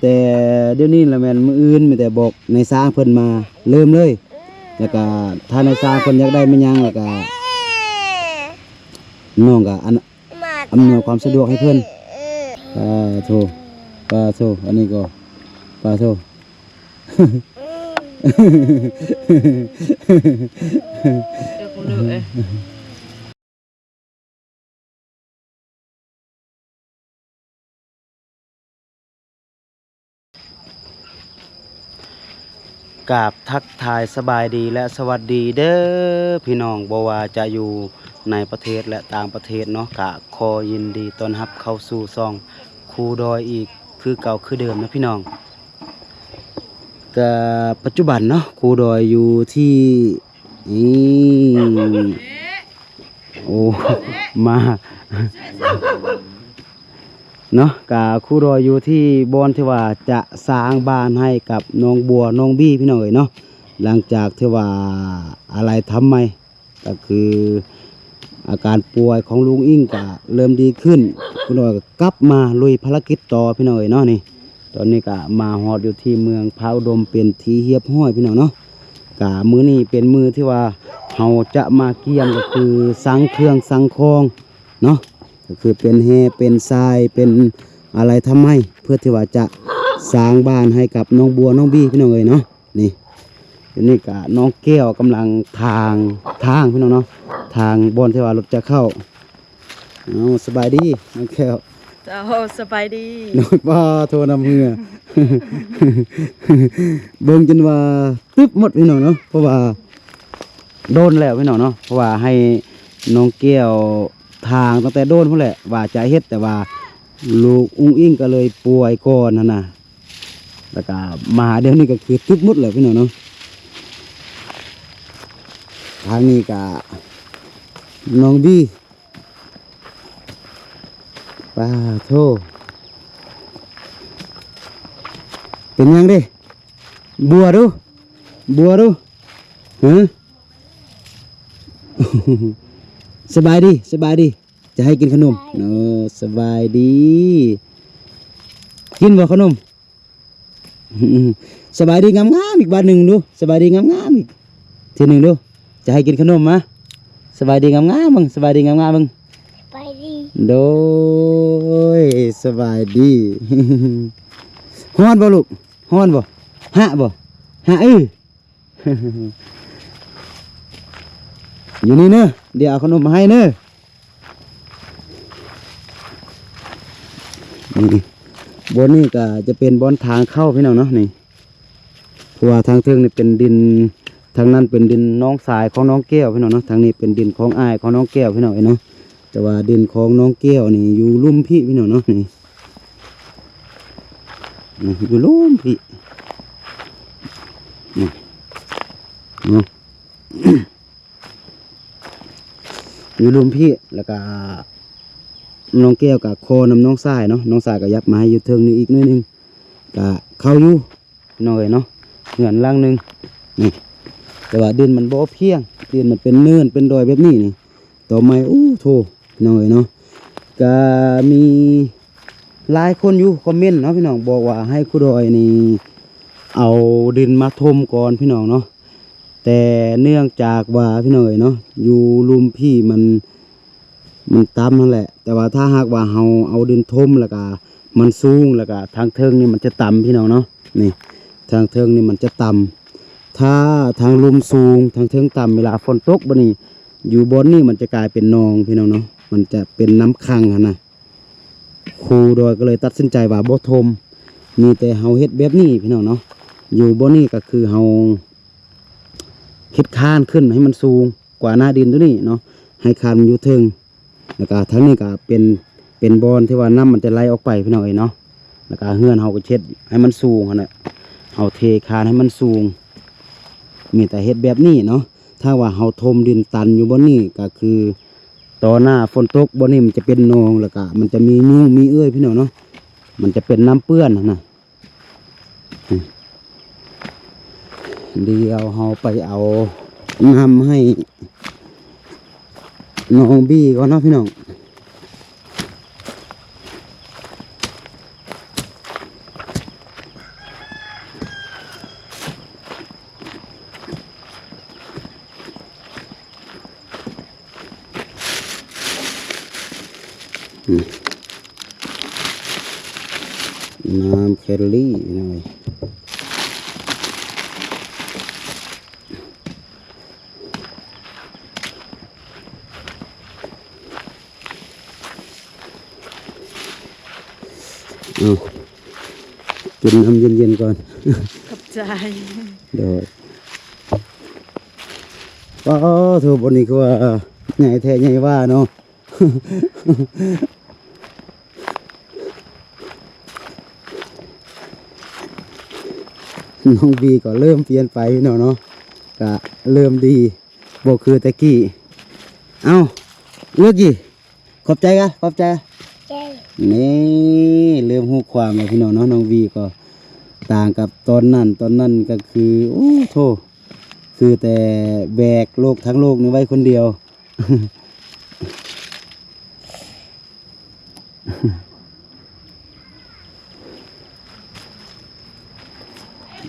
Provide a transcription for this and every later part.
ແຕ່ດຽວນີ້ລະແມ່ນມື້ອື່ນມີແຕ່ບອກນາຍຊ່າງເພິ່ນມາເລີ່ມເລີຍ ແລ້ວກະຖ້ານາຍຊ່າງເພິ່ນຢາກໄດ້ແມ່ນຫຍັງ ແລ້ວກະນ້ອງກະອັນ ອຳນວຍຄວາມສະດວກໃຫ້ເພິ່ນ. ປາໂທ ປາໂທ ອັນນີ້ກໍ ປາໂທ. ກາບທັກທາຍສະບາຍດີ ແລະ ສະຫວັດດີເດີພີ່ນ້ອງ ບໍ່ວ່າຈະຢູ່ໃນປະເທດ ແລະ ຕ່າງປະເທດເນາະ ກະຂໍຍິນດີຕ້ອນຮັບເຂົ້າສູ່ຊ່ອງຄູດອຍອີກຄືເກົ່າຄືເດີມນະພີ່ນ້ອງ. ກະປັດຈຸບັນເນາະ ຄູດອຍຢູ່ທີ່ ນີ້ ໂອ້ ມາເນາະ ກະຄູດອຍຢູ່ທີ່ບ່ອນທີ່ວ່າຈະສ້າງບ້ານໃຫ້ກັບນ້ອງບົວນ້ອງບີພີ່ນ້ອງເອີຍເນາະ. ຫຼັງຈາກທີ່ວ່າອາໄລທຳໃໝ່ ກະຄືອາການປ່ວຍຂອງລຸງອິ້ງກະເລີ່ມດີຂຶ້ນ ຄູດອຍກໍກັບມາລຸຍພາລະກິດຕໍ່ພີ່ນ້ອງເອີຍເນາະ. ນີ້ ຕອນນີ້ກະມາຮອດຢູ່ທີ່ເມືອງພະອຸດົມເປັນທີ່ຮຽບຮ້ອຍພີ່ນ້ອງເນາະ. ກະມື້ນີ້ເປັນມື້ທີ່ວ່າເຮົາຈະມາກຽມ ກໍຄືສັງເຄື່ອງສັງຂອງເນາະ ກໍຄືເປັນແຮ່ເປັນຊາຍເປັນອາໄລທຳໄມ ເພື່ອທີ່ວ່າຈະສ້າງບ້ານໃຫ້ກັບນ້ອງບົວນ້ອງບີພີ່ນ້ອງເອີຍເນາະ. ນີ້ ດຽວນີ້ກະນ້ອງແກ້ວກຳລັງຖາງທາງພີ່ນ້ອງເນາະ ທາງບ່ອນທີ່ວ່າລົດຈະເຂົ້າ. ເອົາ ສະບາຍດີນ້ອງແກ້ວ. ເຈົ້າ ສະບາຍດີ. ນ້ອງ ປາໂທ ນ້ຳເຫື່ອ ເບິ່ງຈົນວ່າຕຶບໝົດພີ່ນ້ອງເນາະ ເພາະວ່າດົນແລ້ວພີ່ນ້ອງເນາະ ເພາະວ່າໃຫ້ນ້ອງແກ້ວຖາງຕັ້ງແຕ່ດົນພຸ້ນແຫຼະວ່າຈະເຮັດ ແຕ່ວ່າລູກອຸ້ງອິ້ງກໍເລີຍປ່ວຍກ່ອນຫັ້ນນະ ແລ້ວກໍມາດຽວນີ້ກໍຄືຕຶບໝົດແລ້ວພີ່ນ້ອງເນາະ. ທາງນີ້ກໍນ້ອງບີ ປາໂທ ເປັນຫຍັງເດ້? ບົວດູ ບົວດູ ຮະ? ສະບາຍດີ ສະບາຍດີ ຈະໃຫ້ກິນຂະໜົມ. ໂອ້ ສະບາຍດີ ກິນບໍ່ຂະໜົມ? ສະບາຍດີງາມໆ ອີກບາດໜຶ່ງດູ ສະບາຍດີງາມໆ ອີກເທື່ອໜຶ່ງດູ ຈະໃຫ້ກິນຂະໜົມມາ. ສະບາຍດີງາມໆເບິ່ງ ສະບາຍດີງາມໆເບິ່ງ. ສະບາຍດີ ໂດຍ ສະບາຍດີ. ຮ້ອນບໍ່ລູກ? ຮ້ອນບໍ່? ຮະບໍ່? ຮະ ເອີ ຢູ່ນີ້ເນີ ດຽວເອົາຂະໜົມມາໃຫ້ເນີ. ນີ້ ບ່ອນນີ້ກໍຈະເປັນບ່ອນທາງເຂົ້າພີ່ນ້ອງເນາະ ນີ້ ເພາະວ່າທາງເທິງນີ້ເປັນດິນ ທາງນັ້ນເປັນດິນນ້ອງຊາຍຂອງນ້ອງແກ້ວພີ່ນ້ອງເນາະ ທາງນີ້ເປັນດິນຂອງອ້າຍຂອງນ້ອງແກ້ວພີ່ນ້ອງເອີຍເນາະ. ແຕ່ວ່າດິນຂອງນ້ອງແກ້ວນີ້ຢູ່ລຸ່ມພີ້ພີ່ນ້ອງເນາະ ນີ້ ນີ້ ຢູ່ລຸ່ມພີ້ ນີ້ ເນາະ ຢູ່ລຸ່ມພີ້ ແລ້ວກະນ້ອງແກ້ວກະຂໍນຳນ້ອງຊາຍເນາະ ນ້ອງຊາຍກະຍັບມາໃຫ້ຢູ່ເທິງນີ້ອີກໜ້ອຍໜຶ່ງ ກະເຂົ້າຢູ່ ພີ່ນ້ອງເອີຍເນາະ ເຮືອນຫຼັງໜຶ່ງນີ້ ແຕ່ວ່າດິນມັນບໍ່ພຽງ ດິນມັນເປັນເນີນເປັນດອຍແບບນີ້ນີ້ ຕໍ່ໄມ້ ໂອ້ໂທ ພີ່ນ້ອງເອີຍເນາະ. ກະມີຫຼາຍຄົນຢູ່ຄອມເມັນເນາະ ພີ່ນ້ອງ ບອກວ່າໃຫ້ຄູດອຍນີ້ເອົາດິນມາຖົມກ່ອນ ພີ່ນ້ອງເນາະ ແຕ່ເນື່ອງຈາກວ່າ ພີ່ນ້ອງເອີຍເນາະ ຢູ່ລຸ່ມພີ້ມັນ ມັນຕ່ຳຫັ້ນແຫຼະ ແຕ່ວ່າຖ້າຫາກວ່າເຮົາເອົາດິນຖົມ ແລ້ວກະມັນສູງ ແລ້ວກະທາງເທິງນີ້ມັນຈະຕ່ຳ ພີ່ນ້ອງເນາະ ນີ້ ທາງເທິງນີ້ມັນຈະຕ່ຳ ຖ້າທາງລຸ່ມສູງ ທາງເທິງຕ່ຳ ເວລາຝົນຕົກບາດນີ້ ຢູ່ບ່ອນນີ້ມັນຈະກາຍເປັນໜອງ ພີ່ນ້ອງເນາະ ມັນຈະເປັນນ້ຳຂັງຫັ້ນນະ. ຄູດອຍກໍເລີຍຕັດສິນໃຈວ່າບໍ່ຖົມ ມີແຕ່ເຮົາເຮັດແບບນີ້ ພີ່ນ້ອງເນາະ ຢູ່ບ່ອນນີ້ກໍຄືເຮົາເຮັດຄານຂຶ້ນໃຫ້ມັນສູງ ກວ່າໜ້າດິນໂຕນີ້ເນາະ ໃຫ້ຄານມັນຢູ່ເທິງ ແລ້ວກະທາງນີ້ກະເປັນ ເປັນບ່ອນທີ່ວ່ານ້ຳມັນຈະໄຫຼອອກໄປ ພີ່ນ້ອງເອີຍເນາະ ແລ້ວກະເຮືອນເຮົາກໍເຮັດໃຫ້ມັນສູງຫັ້ນແຫຼະ ເຮົາເທຄານໃຫ້ມັນສູງ ມີແຕ່ເຮັດແບບນີ້ເນາະ. ຖ້າວ່າເຮົາຖົມດິນຕັນຢູ່ບ່ອນນີ້ ກະຄືຕໍ່ໜ້າຝົນຕົກ ບ່ອນນີ້ມັນຈະເປັນໜອງ ແລ້ວກະມັນຈະມີຍຸງມີເອື້ອຍ ພີ່ນ້ອງເນາະ ມັນຈະເປັນນ້ຳເປື້ອນຫັ້ນນະ. ດຽວເຮົາໄປເອົານ້ຳໃຫ້ນ້ອງບີກ່ອນເນາະ ພີ່ນ້ອງ. ນ້ຳແຄລຣີ ພີ່ນ້ອງເອີຍ. ເອົາ ກິນນ້ຳເຢັນໆກ່ອນ. ຂອບໃຈ. ໂດຍ. ປາໂທ ບ່ອນນີ້ຄືວ່າໃຫຍ່ແທ້ໃຫຍ່ຫວ່າເນາະ. ນ້ອງບີກໍເລີ່ມປ່ຽນໄປພີ່ນ້ອງເນາະ ກະເລີ່ມດີ ບໍ່ຄືແຕ່ກີ້. ເອົ້າ ເລືອກກີ້ ຂອບໃຈກະ ຂອບໃຈ. ໃຈ ນີ້ ເລີ່ມຮູ້ຄວາມແລ້ວພີ່ນ້ອງເນາະ. ນ້ອງບີກໍຕ່າງກັບຕອນນັ້ນ ຕອນນັ້ນກໍຄື ໂອ້ໂທ ຄືແຕ່ແບກໂລກທັງໂລກນີ້ໄວ້ຄົນດຽວ.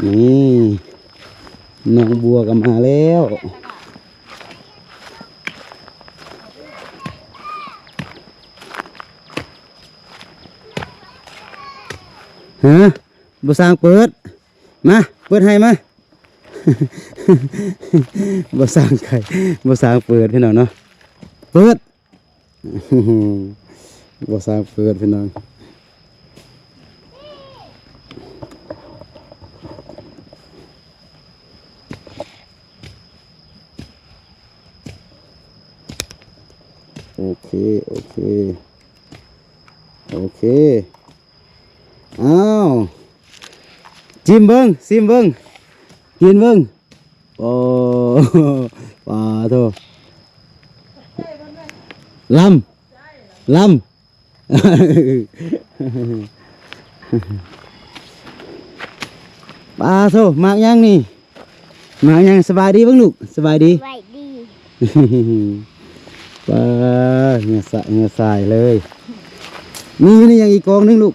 ນີ້ ນ້ອງບົວກໍມາແລ້ວ. ຮະ ບໍ່ສ້າງເປີດ ມາ ເປີດໃຫ້ມາ. ບໍ່ສ້າງໄຂ ບໍ່ສ້າງເປີດ ພີ່ນ້ອງເນາະ ເປີດ. ບໍ່ສ້າງເປີດ ພີ່ນ້ອງ. ໂອເຄ ໂອເຄ ໂອເຄ. ອ້າວ ຈິມເບິ່ງ ຊິມເບິ່ງ ກິນເບິ່ງ. ໂອ້ ປາໂທ ລຳ ລຳ. ປາໂທ ໝາກຫຍັງນີ້? ໝາກຫຍັງ? ສະບາຍດີເບິ່ງລູກ ສະບາຍດີ ສະບາຍດີ. ປາ ເຫື່ອສະ ເຫື່ອສາຍເລີຍ. ມີຢູ່ໃນຫຍັງອີກກອງໜຶ່ງລູກ?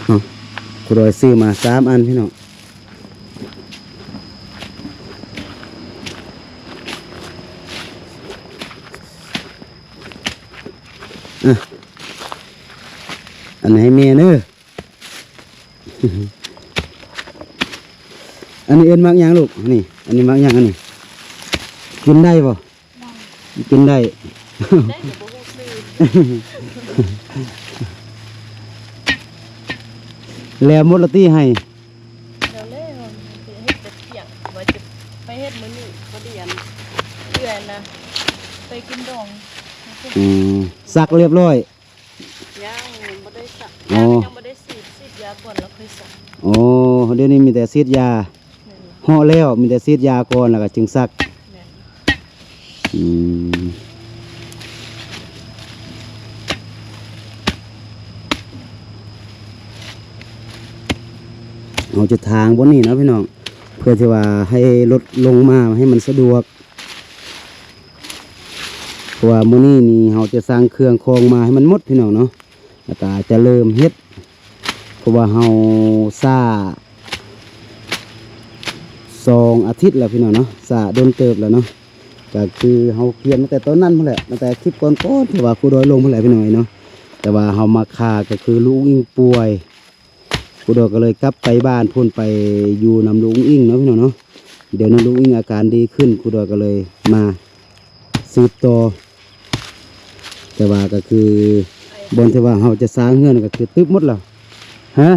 ເອົ້າ ຄູດອຍຊື້ມາສາມອັນ ພີ່ນ້ອງ. ອ່ະ ອັນນີ້ໃຫ້ແມ່ເດີ. ອັນນີ້ເອີ້ນໝາກຫຍັງລູກ? ນີ້ ອັນນີ້ໝາກຫຍັງອັນນີ້? ກິນໄດ້ບໍ່? ໄດ້ ກິນໄດ້ ໄດ້ ແຕ່ບໍ່ຮູ້ຊື່. ແລ້ວໝົດລະຕິໄຮ່? ແລ້ວແລ້ວ ຊິເຮັດແຕ່ທ່ຽງ ວ່າຈະໄປເຮັດມື້ນີ້ ພໍດີອັນເອື້ອຍນະ ໄປກິນດອງ. ອືມ ສັກລຽບຮ້ອຍ? ຍັງ ຍັງບໍ່ໄດ້ສັກ ອໍ ຍັງ ຍັງບໍ່ໄດ້ສີດ ສີດຢາກ່ອນແລ້ວຄ່ອຍສັກ. ອໍ ດຽວນີ້ມີແຕ່ສີດຢາ. ແມ່ນ ເຫາະແລ້ວ ມີແຕ່ສີດຢາກ່ອນ ແລ້ວກໍຈຶ່ງສັກ. ແມ່ນ ອືມ ເຮົາຈະຖາງບ່ອນນີ້ເນາະພີ່ນ້ອງ ເພື່ອທີ່ວ່າໃຫ້ລົດລົງມາໃຫ້ມັນສະດວກ. ເພາະວ່າມື້ນີ້ນີ້ເຮົາຈະສັ່ງເຄື່ອງຂອງມາໃຫ້ມັນໝົດພີ່ນ້ອງເນາະ ແລ້ວກໍຈະເລີ່ມເຮັດ ເພາະວ່າເຮົາຊ້າສອງອາທິດແລ້ວພີ່ນ້ອງເນາະ ຊ້າດົນເຕີບແລ້ວເນາະ. ກໍຄືເຮົາກຽມຕັ້ງແຕ່ຕອນນັ້ນພຸ້ນແຫຼະ ຕັ້ງແຕ່ຄລິບກ່ອນໆ ທີ່ວ່າຄູດອຍລົງພຸ້ນແຫຼະພີ່ນ້ອງເນາະ ແຕ່ວ່າເຮົາມາຄາກໍຄືລູກອຸ້ງອິງປ່ວຍ. ຄູດອຍກໍເລີຍກັບໄປບ້ານພຸ້ນ ໄປຢູ່ນຳລູກອຸ້ງອິງເນາະພີ່ນ້ອງເນາະ. ດຽວນ້ອງລູກອຸ້ງອິງອາການດີຂຶ້ນ ຄູດອຍກໍເລີຍມາສືບຕໍ່. ແຕ່ວ່າກໍຄືບ່ອນທີ່ວ່າເຮົາຈະສ້າງເຮືອນກໍຄືຕຶບໝົດແລ້ວ. ຮະ?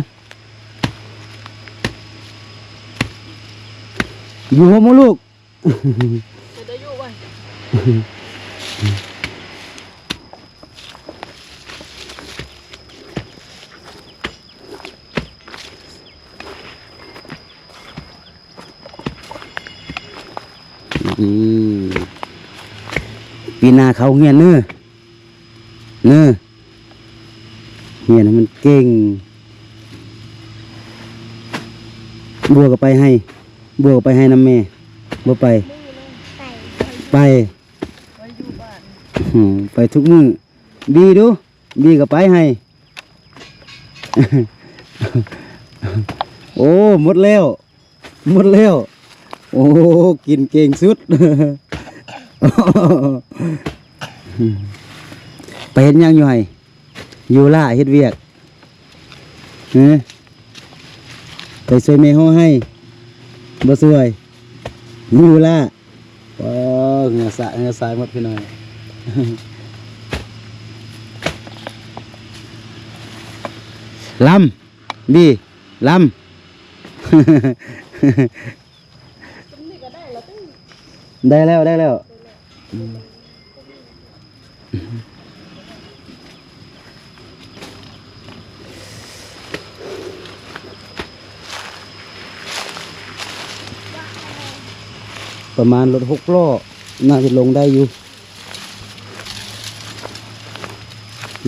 ຢູ່ໂຮມບໍ່ລູກ? ເປັນຕາຢູ່ບໍ່? ອືມ ປີໜ້າເຂົ້າໂຮງຮຽນເນີ ເນີ ຮຽນໃຫ້ມັນເກັ່ງ. ບົວກໍໄປໄຮ່ ບົວກໍໄປໄຮ່ນຳແມ່ ບໍ່ໄປ? ໄປ ໄປ ໄປຢູ່ບ້ານ ອືມ ໄປທຸກມື້. ບີດູ ບີກໍໄປໄຮ່. ໂອ້ ໝົດແລ້ວ ໝົດແລ້ວ. ໂອ້ ກິນເກັ່ງສຸດ. ໄປເຮັດຫຍັງຢູ່ໄຮ່? ຢູ່ລະເຮັດວຽກ. ຮະ? ໄປຊ່ວຍແມ່ຫໍ່ໄຮ່? ບໍ່ຊ່ວຍ. ຢູ່ລະ. ເອີ ເຫື່ອສາຍ ເຫື່ອສາຍໝົດພີ່ນ້ອງ. ລຳ ບີ ລຳ. ໄດ້ແລ້ວ ໄດ້ແລ້ວ. ປະມານລົດຫົກລໍ້ ໜ້າຈະລົງໄດ້ຢູ່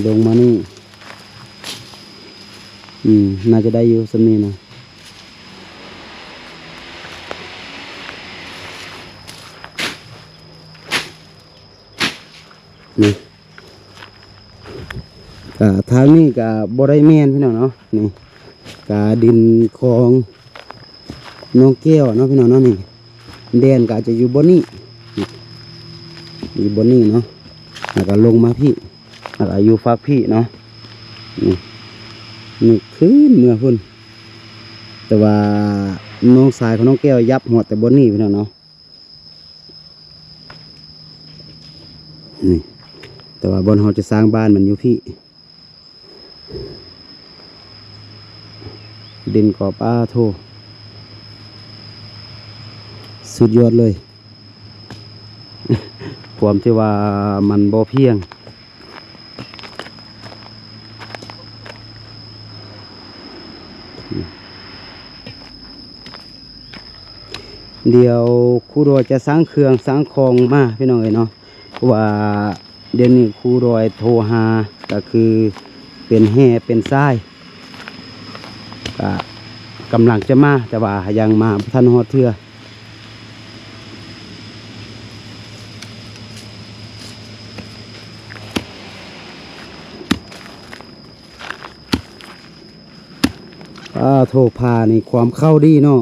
ລົງມານີ້. ອືມ ໜ້າຈະໄດ້ຢູ່ສ່ຳນີ້ນະ. ນີ້ ກະທາງນີ້ກະບໍ່ໄດ້ແມ່ນພີ່ນ້ອງເນາະ. ນີ້ກະດິນຂອງນ້ອງແກ້ວເນາະພີ່ນ້ອງເນາະ. ນີ້ແດນກະອາດຈະຢູ່ບ່ອນນີ້ ຢູ່ບ່ອນນີ້ເນາະ ແລ້ວກະລົງມາພີ້ ແລ້ວກະຢູ່ຟາກພີ້ເນາະ. ນີ້ ນີ້ຂຶ້ນເມືອພຸ້ນ ແຕ່ວ່ານ້ອງຊາຍຂອງນ້ອງແກ້ວຫຍັບຮອດແຕ່ບ່ອນນີ້ພີ່ນ້ອງເນາະ. ນີ້ ແຕ່ວ່າບ່ອນເຮົາຈະສ້າງບ້ານມັນຢູ່ພີ້. ດິນກໍ ປາໂທ້ ສຸດຍອດເລີຍ. ຄວາມທີ່ວ່າມັນບໍ່ພຽງ. ດຽວຄູດອຍຈະສັ່ງເຄື່ອງສັ່ງຂອງມາພີ່ນ້ອງເອີຍເນາະ ເພາະວ່າ ດຽວນີ້ຄູດອຍໂທຫາ ກະຄືເປັນແຮ່ເປັນຊາຍ ກະກຳລັງຈະມາ ແຕ່ວ່າຍັງມາບໍ່ທັນຮອດເທື່ອ. ອາ ໂທ ຜ້ານີ້ຄວາມເຂົ້າດີເນາະ.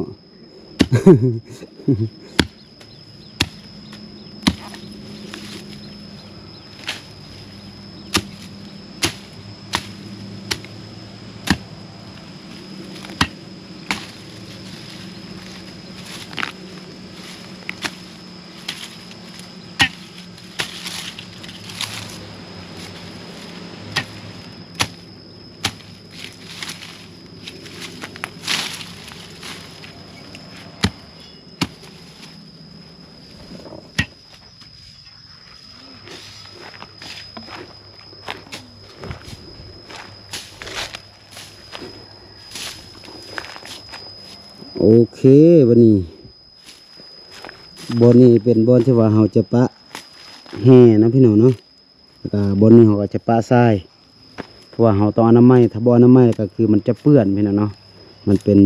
ໂອເຄ ບັດນີ້ ບ່ອນນີ້ເປັນບ່ອນທີ່ວ່າເຮົາຈະປະແຮ່ນະພີ່ນ້ອງເນາະ. ແລ້ວກະບ່ອນນີ້ເຮົາກໍຈະປະຊາຍ ເພາະວ່າເຮົາຕ້ອງອະນາໄມ ຖ້າບໍ່ອະນາໄມແລ້ວກໍຄືມັນຈະເປື້ອນພີ່ນ້ອງເນາະ. ມັນເປັນ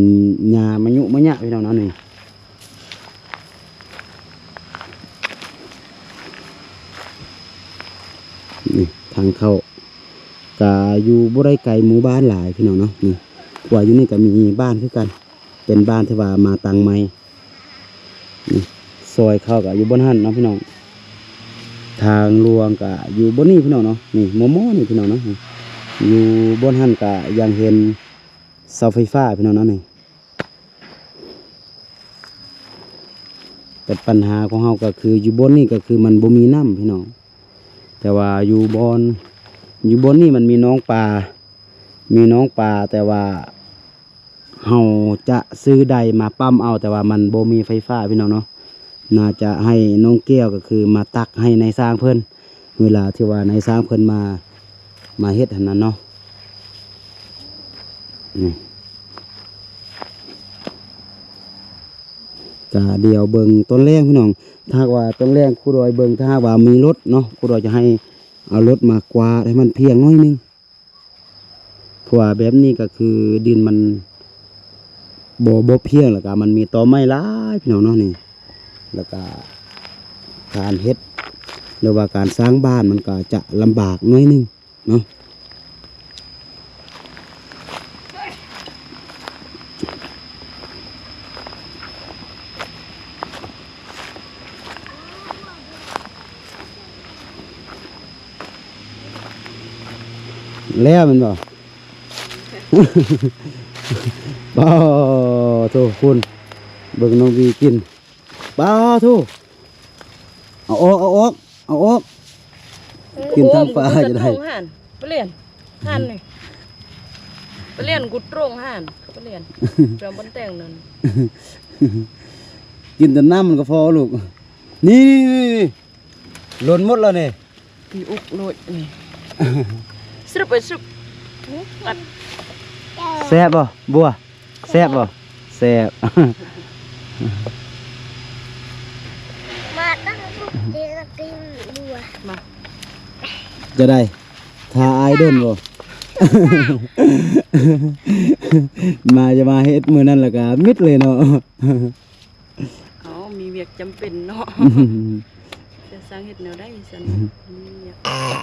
ຫຍ້າມະຍຸມະຍະພີ່ນ້ອງເນາະ. ນີ້ ນີ້ທາງເຂົ້າ ກະຢູ່ບໍ່ໄດ້ໄກໝູ່ບ້ານຫຼາຍພີ່ນ້ອງເນາະ. ນີ້ ວ່າຢູ່ນີ້ກະມີບ້ານຄືກັນ ເປັນບ້ານທີ່ວ່າມາຕັ້ງໃໝ່. ນີ້ ຊອຍເຂົ້າກະຢູ່ບ່ອນຫັ້ນເນາະພີ່ນ້ອງ. ທາງຫຼວງກະຢູ່ບ່ອນນີ້ພີ່ນ້ອງເນາະ. ນີ້ມໍ່ໆນີ້ພີ່ນ້ອງເນາະ. ຢູ່ບ່ອນຫັ້ນກະຍັງເຫັນເສົາໄຟຟ້າພີ່ນ້ອງເນາະ. ນີ້ ແຕ່ປັນຫາຂອງເຮົາກໍຄືຢູ່ບ່ອນນີ້ກໍຄືມັນບໍ່ມີນ້ຳພີ່ນ້ອງ. ແຕ່ວ່າຢູ່ບ່ອນ ຢູ່ບ່ອນນີ້ມັນມີໜອງປາ ມີໜອງປາ ແຕ່ວ່າເຮົາຈະຊື້ໄດມາປ້ຳເອົາ ແຕ່ວ່າມັນບໍ່ມີໄຟຟ້າພີ່ນ້ອງເນາະ. ໜ້າຈະໃຫ້ນ້ອງແກ້ວກໍຄືມາຕັກໃຫ້ນາຍຊ່າງເພິ່ນ ເວລາທີ່ວ່ານາຍຊ່າງເພິ່ນມາ ມາເຮັດຫັ້ນນະເນາະ. ນີ້ ກະດຽວເບິ່ງຕອນແລງພີ່ນ້ອງ. ຖ້າຫາກວ່າຕອນແລງຄູດອຍເບິ່ງ ຖ້າຫາກວ່າມີລົດເນາະ ຄູດອຍຈະໃຫ້ເອົາລົດມາກວາດໃຫ້ມັນພຽງໜ້ອຍໜຶ່ງ ເພາະວ່າແບບນີ້ກໍຄືດິນມັນບໍ່ ບໍ່ພຽງ ແລ້ວກໍມັນມີຕໍໄມ້ຫຼາຍພີ່ນ້ອງເນາະ. ນີ້ ແລ້ວກໍການເຮັດ ຫຼືວ່າການສ້າງບ້ານມັນກໍຈະລຳບາກໜ້ອຍໜຶ່ງເນາະ. ນີ້ ແລ້ວແມ່ນບໍ່? ປາໂທ້ ພຸ້ນ ເບິ່ງນ້ອງບີກິນ ປາໂທ້ ເອົາອອກ ເອົາອອກ ເອົາອອກ ກິນທາງຝາຈະໄດ້ ປະລຽນ ຫັ້ນນີ້ ປະລຽນກູຕຣົງຫັ້ນ ປະລຽນ ເຄື່ອງບັນແຕງນັ້ນ ກິນແຕ່ນ້ຳມັນກໍພໍລູກ ນີ້ໆໆ ຫຼົ່ນໝົດແລ້ວນີ້ ຕີອຸກໂລດນີ້ ສະຫຼຸບໄປສະຫຼຸບ ແຊບບໍ່ບົວ? ແຊບບໍ່? ແຊບ ມາຕັ້ງລູກເດລະກິນບົວ ມາ ຈະໄດ້ ຖ້າອ້າຍດົນບໍ່? ມາ ຈະມາເຮັດມື້ນັ້ນລະກະມິດເລີຍເນາະ. ເອົາ ມີວຽກຈຳເປັນເນາະ ຈະສັ່ງເຮັດແນວໃດຊັ້ນ ມີວຽກ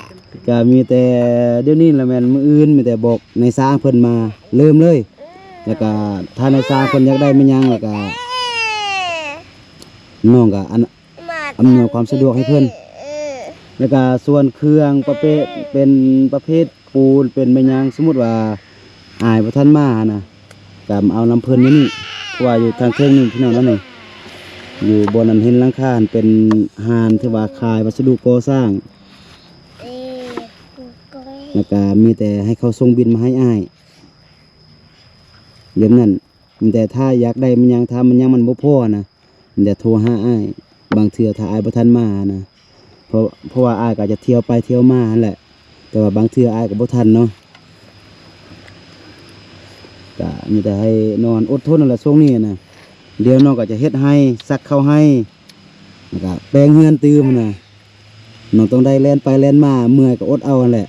ຈຳເປັນ ກະມີແຕ່ດຽວນີ້ລະແມ່ນ ມື້ອື່ນມີແຕ່ບອກນາຍຊ່າງເພິ່ນມາເລີ່ມເລີຍ ລະກະຖ້ານາຍຊ່າງເພິ່ນຢາກໄດ້ແມ່ນຫຍັງ ລະກະນ້ອງກະອັນ ອຳນວຍຄວາມສະດວກໃຫ້ເພິ່ນ ລະກະສ່ວນເຄື່ອງປະເພດ ເປັນປະເພດ ປູນເປັນແມ່ນຫຍັງ ສົມມຸດວ່າອ້າຍບໍ່ທັນມາຫັ້ນນະ ກະມາເອົານຳເພິ່ນຢູ່ນີ້ ເພາະວ່າຢູ່ທາງເທິງນີ້ພີ່ນ້ອງເນາະ ນີ້ ຢູ່ບ່ອນນັ້ນເຫັນຫຼັງຄາຫັ້ນເປັນຮ້ານທີ່ວ່າຂາຍວັດສະດຸກໍ່ສ້າງ ແລ້ວກະມີແຕ່ໃຫ້ເຂົາສົ່ງບິນມາໃຫ້ອ້າຍ ແບບນັ້ນ ມີແຕ່ຖ້າຢາກໄດ້ແມ່ນຫຍັງ ຖ້າແມ່ນຫຍັງມັນບໍ່ພໍນະ ມີແຕ່ໂທຫາອ້າຍ ບາງເທື່ອຖ້າອ້າຍບໍ່ທັນມານະ ເພາະ ເພາະວ່າອ້າຍກໍອາດຈະທ່ຽວໄປທ່ຽວມາຫັ້ນແຫຼະ ແຕ່ວ່າບາງເທື່ອອ້າຍກໍບໍ່ທັນເນາະ ກະມີແຕ່ໃຫ້ນ້ອງອົດທົນຫັ້ນແຫຼະຊ່ວງນີ້ນະ ດຽວນ້ອງກໍຈະເຮັດໄຮ່ ສັກເຂົ້າໄຮ່ ແລ້ວກະແປງເຮືອນຕື່ມຫັ້ນນະ ນ້ອງຕ້ອງໄດ້ແລ່ນໄປແລ່ນມາ ເມື່ອຍກໍອົດເອົາຫັ້ນແຫຼະ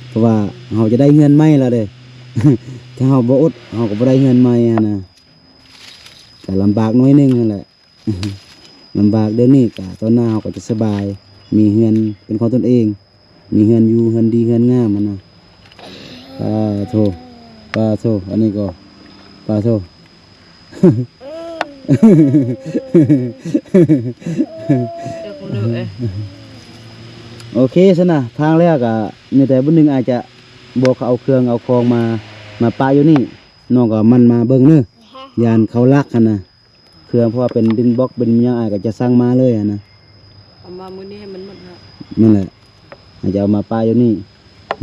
ເພາະວ່າເຮົາຈະໄດ້ເຮືອນໃໝ່ແລ້ວເດ້ ຖ້າເຮົາບໍ່ອົດ ເຮົາກໍບໍ່ໄດ້ເຮືອນໃໝ່ຫັ້ນນະ ກະລຳບາກໜ້ອຍໜຶ່ງຫັ້ນແຫຼະ ລຳບາກດຽວນີ້ກະ ຕອນໜ້າເຮົາກໍຈະສະບາຍ ມີເຮືອນເປັນຂອງຕົນເອງ ມີເຮືອນຢູ່ ເຮືອນດີ ເຮືອນງາມຫັ້ນນະ ປາໂທ້ ປາໂທ້ ອັນນີ້ກໍ ປາໂທ້ ໂອເຄຊັ້ນນະ ທາງແລ້ວກະມີແຕ່ບຸນໜຶ່ງອາດຈະບອກເຂົາເອົາເຄື່ອງເອົາຂອງມາ ມາປະຢູ່ນີ້ ນ້ອງກໍໝັ່ນມາເບິ່ງເດີ ຢ້ານເຂົາລັກຫັ້ນນະ ເຄື່ອງ ເພາະວ່າເປັນດິນບລັອກເປັນຫຍັງ ອ້າຍກໍຈະສັ່ງມາເລີຍຫັ້ນນະ ເອົາມາມື້ນີ້ໃຫ້ມັນໝົດເນາະ ນັ້ນແຫຼະ ອາດຈະເອົາມາປະຢູ່ນີ້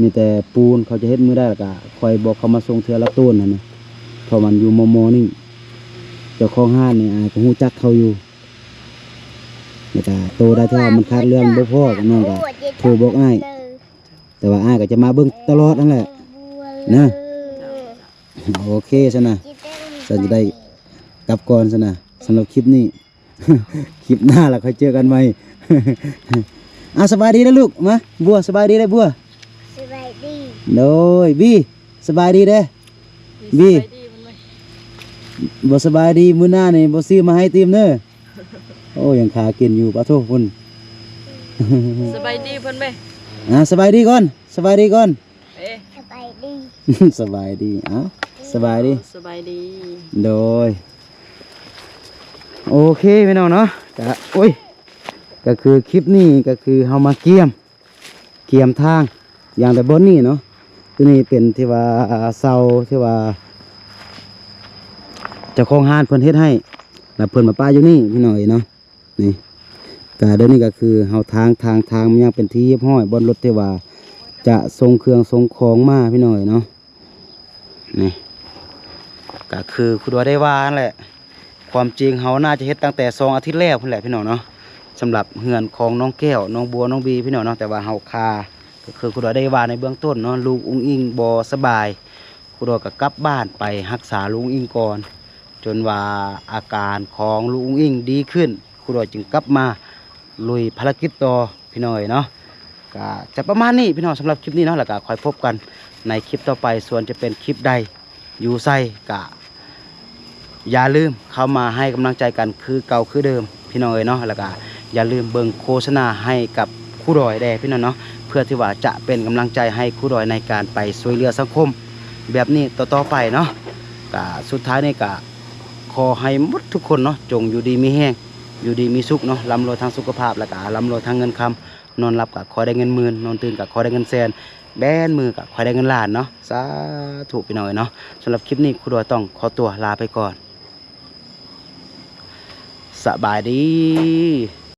ມີແຕ່ປູນເຂົາຈະເຮັດມື້ໃດ ແລ້ວກະຄ່ອຍບອກເຂົາມາສົ່ງເທື່ອລະໂຕນຫັ້ນນະ ເພາະມັນຢູ່ມໍ່ໆນີ້ ເຈົ້າຂອງຮ້ານນີ້ ອ້າຍກໍຮູ້ຈັກເຂົາຢູ່ ແລ້ວກະໂຕໃດທີ່ວ່າມັນຂາດເລື່ອງບໍ່ພໍ ນ້ອງກໍໂທບອກອ້າຍ ແຕ່ວ່າອ້າຍກໍຈະມາເບິ່ງຕະຫຼອດຫັ້ນແຫຼະນະ. ໂອເຄຊັ້ນນະ ຊັ້ນຈະໄດ້ກັບກ່ອນຊັ້ນນະ ສຳລັບຄລິບນີ້ ຄລິບໜ້າລະຄ່ອຍເຈີກັນໃໝ່. ອ່າ ສະບາຍດີເດີລູກ ມາ ບົວ ສະບາຍດີເດີບົວ ສະບາຍດີ ໂດຍ ບີ ສະບາຍດີເດີ ບີ ສະບາຍດີ ບໍ່ສະບາຍດີ ມື້ໜ້ານີ້ບໍ່ຊື້ມາໃຫ້ຕີມເດີ. ໂອ້ ຍັງຄາກິນຢູ່ ປະໂທ້ ພຸ້ນ ສະບາຍດີເພິ່ນແມະ ອ່າ ສະບາຍດີກ່ອນ ສະບາຍດີກ່ອນ ເອີ ສະບາຍດີ ສະບາຍດີ ເອົ້າ ສະບາຍດີ ສະບາຍດີ ໂດຍ ໂອເຄພີ່ນ້ອງເນາະ ກະ ໂອ້ຍ ກະຄືຄລິບນີ້ກະຄືເຮົາມາກຽມ ກຽມທາງ ຢ່າງແຕ່ບ່ອນນີ້ເນາະ ໂຕນີ້ເປັນທີ່ວ່າເສົາທີ່ວ່າເຈົ້າຂອງຮ້ານເພິ່ນເຮັດໃຫ້ ແລ້ວເພິ່ນມາປະຢູ່ນີ້ພີ່ນ້ອງເອີຍເນາະ. ນີ້ ກະດຽວນີ້ກະຄືເຮົາທາງ ທາງ ທາງມາຍັງເປັນທີ່ຮຽບຮ້ອຍ ບ່ອນລົດທີ່ວ່າຈະສົ່ງເຄື່ອງສົ່ງຂອງມາພີ່ນ້ອງເອີຍເນາະ. ນີ້ ກະຄືຄຸດວ່າໄດ້ວ່າຫັ້ນແຫຼະ ຄວາມຈິງເຮົາໜ້າຈະເຮັດຕັ້ງແຕ່ສອງອາທິດແລ້ວພຸ້ນແຫຼະພີ່ນ້ອງເນາະ. ສຳລັບເຮືອນຂອງນ້ອງແກ້ວ ນ້ອງບົວ ນ້ອງບີພີ່ນ້ອງເນາະ ແຕ່ວ່າເຮົາຄາ ກະຄືຄຸດວ່າໄດ້ວ່າໃນເບື້ອງຕົ້ນເນາະ ລູກອຸ້ງອິງບໍ່ສະບາຍ ຄຸດວ່າກະກັບບ້ານໄປຮັກສາລູກອຸ້ງອິງກ່ອນ ຈົນວ່າອາການຂອງລູກອຸ້ງອິງດີຂຶ້ນ ຄູດອຍຈຶ່ງກັບມາລຸຍພາລະກິດຕໍ່ ພີ່ນ້ອງເອີຍເນາະ. ກະຈະປະມານນີ້ພີ່ນ້ອງ ສຳລັບຄລິບນີ້ເນາະ ແລ້ວກະຄ່ອຍພົບກັນໃນຄລິບຕໍ່ໄປ ສ່ວນຈະເປັນຄລິບໃດ ຢູ່ໃສ ກະຢ່າລືມເຂົ້າມາໃຫ້ກຳລັງໃຈກັນຄືເກົ່າຄືເດີມ ພີ່ນ້ອງເອີຍເນາະ. ແລ້ວກະຢ່າລືມເບິ່ງໂຄສະນາໃຫ້ກັບຄູດອຍແດ່ພີ່ນ້ອງເນາະ ເພື່ອທີ່ວ່າຈະເປັນກຳລັງໃຈໃຫ້ຄູດອຍໃນການໄປຊ່ວຍເຫຼືອສັງຄົມແບບນີ້ຕໍ່ໆໄປເນາະ. ກະສຸດທ້າຍນີ້ກະ ຂໍໃຫ້ໝົດທຸກຄົນເນາະ ຈົ່ງຢູ່ດີມີແຮງ ຢູ່ດີມີສຸກເນາະ ລ່ຳລວຍທາງສຸຂະພາບ ແລ້ວກະລ່ຳລວຍທາງເງິນຄຳ ນອນຫຼັບກໍຂໍໄດ້ເງິນໝື່ນ ນອນຕື່ນກໍຂໍໄດ້ເງິນແສນ ແບນມືກໍຂໍໄດ້ເງິນລ້ານເນາະ ສາທຸພີ່ນ້ອງເອີຍເນາະ. ສຳລັບຄລິບນີ້ຄູດອຍຕ້ອງຂໍຕົວລາໄປກ່ອນ ສະບາຍດີ.